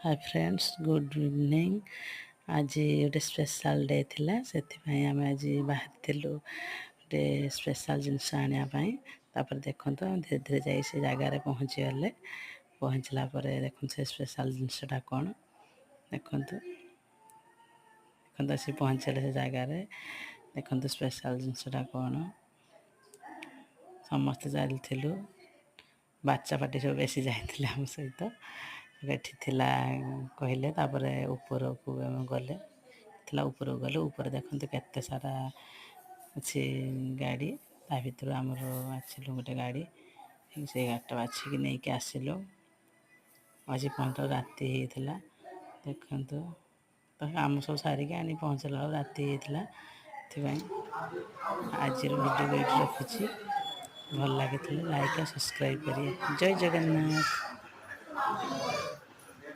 ହାଏ friends, good evening. ଆଜି ଗୋଟେ special day ଥିଲା, ସେଥିପାଇଁ ଆମେ ଆଜି ବାହାରିଥିଲୁ ଗୋଟେ ସ୍ପେଶାଲ୍ ଜିନିଷ ଆଣିବା ପାଇଁ। ତାପରେ ଦେଖନ୍ତୁ, ଆମେ ଧୀରେ ଧୀରେ ଯାଇ ସେ ଜାଗାରେ ପହଞ୍ଚିଗଲେ। ପହଞ୍ଚିଲା ପରେ ଦେଖନ୍ତୁ, ସେ ସ୍ପେଶାଲ୍ ଜିନିଷଟା କ'ଣ। ଦେଖନ୍ତୁ, ଦେଖନ୍ତୁ, ଆସି ପହଞ୍ଚିଲେ ସେ ଜାଗାରେ। ଦେଖନ୍ତୁ, ସ୍ପେଶାଲ୍ ଜିନିଷଟା କ'ଣ। ସମସ୍ତେ ଚାଲିଥିଲୁ, ବାଚ୍ଚା ପାଟି ସବୁ ବେଶୀ ଯାଇଥିଲେ ଆମ ସହିତ। ଏଠି ଥିଲା କହିଲେ, ତାପରେ ଉପରକୁ ଆମେ ଗଲେ। ଥିଲା, ଉପରକୁ ଗଲେ। ଉପରେ ଦେଖନ୍ତୁ, କେତେ ସାରା ଅଛି ଗାଡ଼ି। ତା ଭିତରୁ ଆମର ବାଛିଲୁ ଗୋଟେ ଗାଡ଼ି। ସେଇ ଗାଡ଼ିଟା ବାଛିକି ନେଇକି ଆସିଲୁ। ଆଜି ପହଞ୍ଚିଲା ରାତି ହେଇଥିଲା। ଦେଖନ୍ତୁ ତ, କାମ ସବୁ ସାରିକି ଆଣି ପହଞ୍ଚିଲା ବେଳକୁ ରାତି ହେଇଥିଲା। ସେଥିପାଇଁ ଆଜିର ଭିଡ଼ିଓ ଏଇଠି ରଖୁଛି। ଭଲ ଲାଗିଥିଲେ ଲାଇକ୍ ଆଉ ସବସ୍କ୍ରାଇବ୍ କରିବେ। ଜୟ ଜଗନ୍ନାଥ।